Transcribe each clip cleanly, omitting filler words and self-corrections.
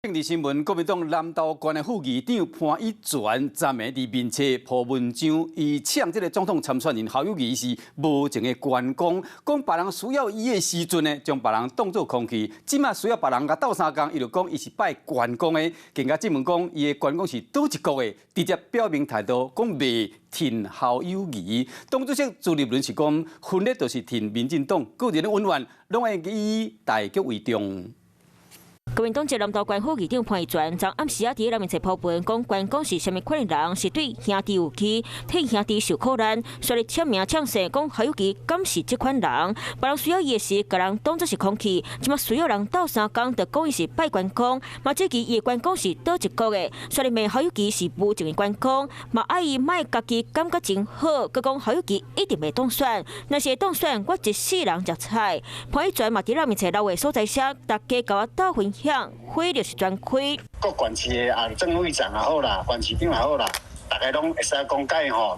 政治新聞，國民黨南投縣的副議長潘以全，昨暝佇面冊鋪文章，伊嗆這个總統參選人侯友宜是無情的關公，講別人需要伊的時陣呢，將別人當做空氣；這馬需要別人共鬥相共，伊就講伊是拜關公的，更加質問講伊的關公是佗一國的，直接表明態度，講袂挺侯友宜。黨主席朱立倫是講，分裂就是挺民進黨，個人的恩怨攏愛以大局為重。國民黨籍南投縣副議長潘以全，昨暗時仔佇咧面冊鋪文，講關公是啥物款的人，是對兄弟有義，替兄弟受苦難，煞咧簽名嗆聲講侯友宜敢是這款人，別人需要伊的時，共人當作是空氣，這馬需要人鬥相共，就講伊是拜關公，嘛質疑伊的關公是佗一國的，煞咧罵侯友宜是無情的關公，嘛愛伊莫家己感覺真好，閣講侯友宜一定袂當選，若是會當選，我一世人食菜。潘以全嘛佇咧面冊留話所在寫，大家共我鬥分享，火力是全開。各縣市的啊，政委長也好啦，縣市長也好啦，逐家攏會使講解吼，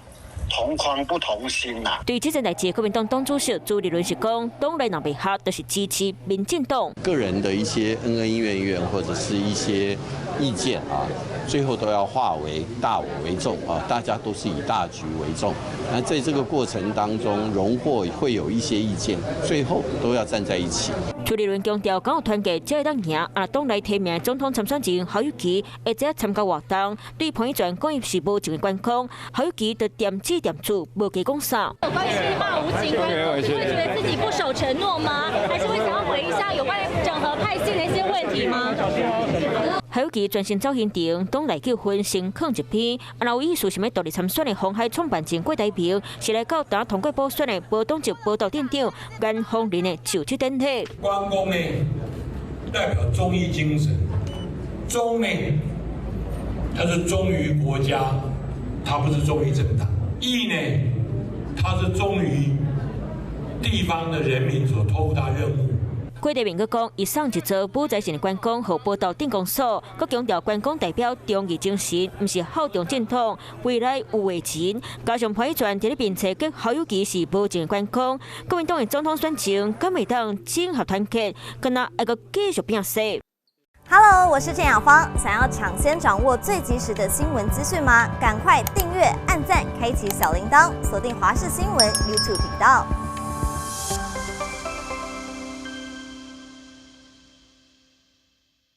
同框不同心啦。對這件代誌，國民黨黨主席朱立倫是講，黨內若袂合，就是支持民進黨。個人的一些恩恩怨怨或者是一些意見啊，最後都要化為大我為重啊，大家都是以大局為重。那在這個過程當中，容或會有一些意見，最後都要站在一起。朱立倫強調，黨團結才會當贏。啊，黨內提名總統參選人侯友宜會這參加活動，對潘以全講伊是無情的關公，侯友宜就恬舌恬嘴，無加講啥。有關係罵無情關公，是會覺得自己不守承諾嗎？還是會想要回一下有關整合派系的一些問題嗎？侯友宜專心走行程，黨內糾紛先囥一邊。啊，若有意思想欲獨立參選的鴻海創辦人郭台銘，是來到今通過補選的無黨籍無黨店長顏鴻林的就職典禮。關公呢，代表忠義精神，忠呢，他是忠於國家，他不是忠於政黨；義呢，他是忠於地方的人民所託付他任務。郭台銘閣講，伊送一座武財神的關公予寶島鎮公所，閣強調關公代表忠義精神，毋是效忠政黨，未來有話錢。加上潘以全佇咧面冊激侯友宜是無情關公，國民黨的總統選情敢會當整合團結，敢若愛閣繼續拼勢。 Hello，我是鄭雅芳，想要搶先掌握最及時的新聞資訊嗎？趕快訂閱、按讚、開啟小鈴鐺，鎖定華視新聞 YouTube 頻道。